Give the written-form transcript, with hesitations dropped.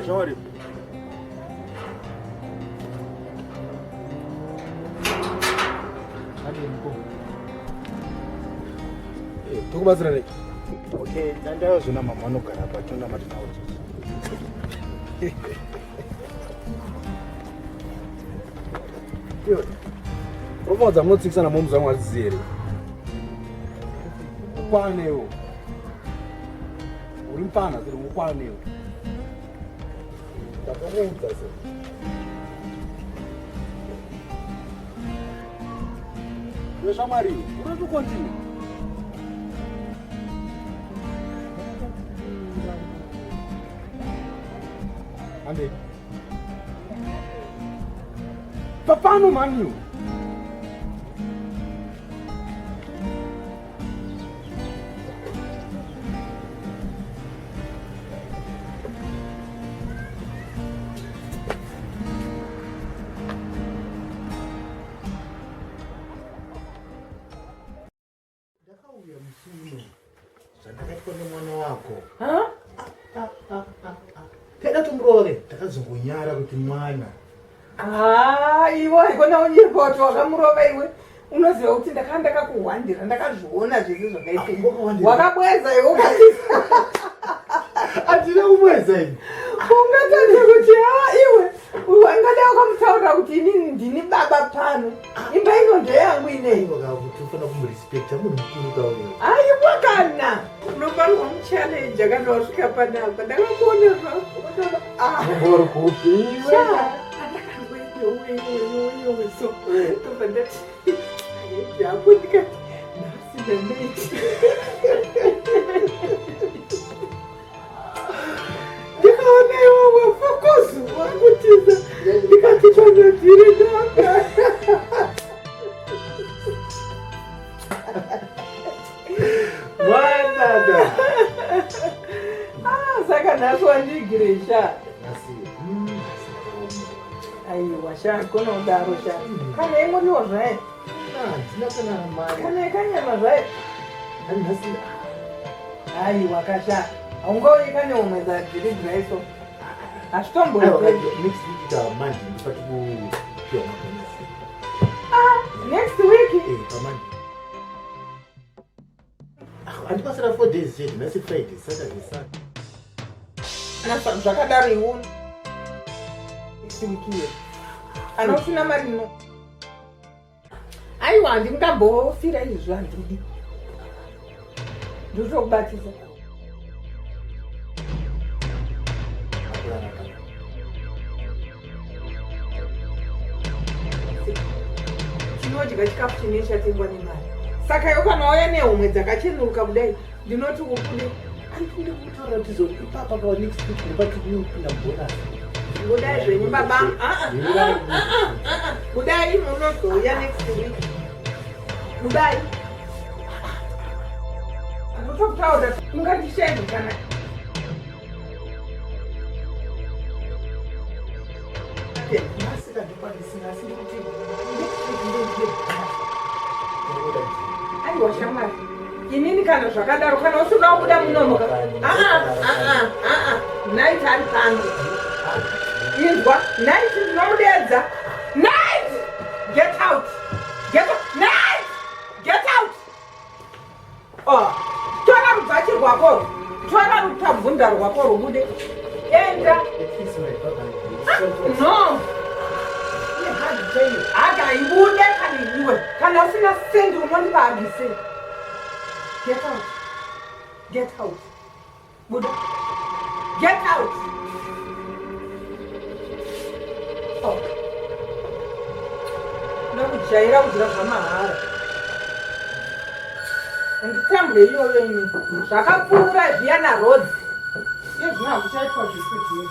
Shamwari. Eh, tokubatsira nei? Okay, ndandayozona mama vanogara apa tonamata navo chechi. Iwe. Ropa dzamunotsikisana moms vangu hadzizi here? Ukwanewo. Uri mfana ziri ukwanewo. Ndakakuudza se. Iwe shamwari, unoda to continue? Hande. Papano mani. Ndakauya musi uno zvandakaitwa nemwana wako. Taida tomurova ke takazongonyara kuti mwana. Ah, iwe haikona unyepa kuti wakamurova iwe. Unoziva kuti ndakanga ndakakuhwandira ndakazviona zvese zvakaitika. Wakabweza iwe ukatisa. Handina kubweza ini. Ungatadza kuti ah iwe ungadai wakamutaurira kuti inini ndini baba pano. Imba ino ndeyangu ineyi. Tofanira kumurespecta munhu mukuru kauyo. Aiwa kana. Unofanirwa muchallenge kana wasvika panapa. Ndakakuona zvako. Ah. Uri kupi iwe? Yowe so. Tobva ndati hapo ndikati nhasi ndanaiti. Ndikaona iwe wafokozu wakutiza ndikati panodhiri ndapa. Mwanada. Ah, saka nhasi wandigiresha. Nhasi. Aiwa sha kona udaro sha. Kana imuriwo zvaye. Handina kana mari. Kana ikanyama zvaye. Nhasi. Aiwa kasha. Haungauyi kane homwe dzadziri dziraiso. Hazvitomboiti. Next week ta Monday ndipati kupiwa mabonus. Ah, next week. Eh, pa Monday. Handipasira 4 days chete, nhasi Friday, Saturday, Sunday. Zvakadaro iwe next week iyo. Kana usina mari no. Aiwa handingambofira izvo handidi. Ndinotokubatisa. Tinodya chikafu chine chatengwa nemari. Saka iwe kana wauya nehomwe dzakachenuruka kudai ndinoti ukude. Andikude kutaura kuti zori ipapa pa next week ndipati kupinda bonus. Budai zvenyu baba. Ah, ah, ah, ah, ah. Budai munozouya next week. Budai. Ndotokutaura ungandishaidwa kana Nhasi kandikwanisi nhasi ndikuti next week ndendine bonus. Aiwa shamwari. Inini kana zvakadaro kana usina kubuda munomo ka. Ah ah ah ah ah. Night ari pano. Inzwa, night ndinomudeedza. Night! Get out. Get out. Night! Get out. Oh, tora rubvachi rwako. Tora rutabvunda rwako rubude. Enda. Ah, no. Haka ibude kana iwe. Kana usina sendi unondipa hagi sei? Get out. Get out. Buda. Get out. Oh. Ndakujaira kudya zvamahara. Handitambure iyoyo ini. Zvakapfuura zviya naRodzi. Iye zvino hakuchaitwa zvekudya.